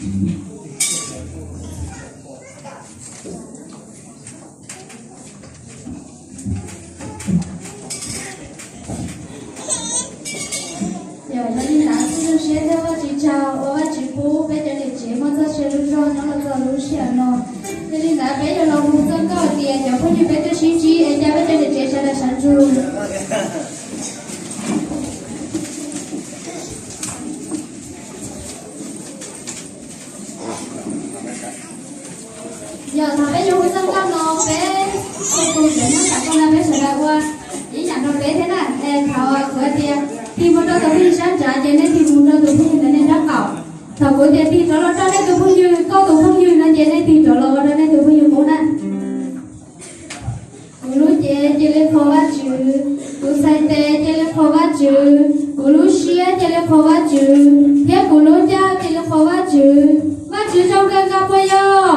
Yog li ntawd, peb zoo siab thiab Vajtswv tsaug uas Vajtswv pub peb cov niam tsev muaj txoj sia zoo nyob los txog lub sij hawm no. Yog li ntawd, peb yuav los hu txoj nkauj tias cov phooj ywg peb tuaj sib ntsib es cia peb cov niam tsev sawv daws sawv ntsug. Yog thaum peb yuav hu txoj nkauj no, peb txhua tus cov nyob tom koj no peb sawv daws ua ib yam nrog peb thiab na. Es thaum kuv tias tig mus rau tus phooj ywg sab nrad ces nej tig mus rau tus phooj ywg ntawd nej sab qaum. Thaum kuv tias tig rov los rau nej tus phooj ywg, koj tus phooj ywg no ces nej tig rov los ua rau nej tus phooj ywg qub na. Kuv lub cev cia li qhuas Vajtswv, kuv txhais tes cia li qhuas Vajtswv, kuv lub siab cia li qhuas Vajtswv, thiab kuv lub ncauj cia li qhuas Vajtswv. Vajtswv zoo kawg nkaus puas yog?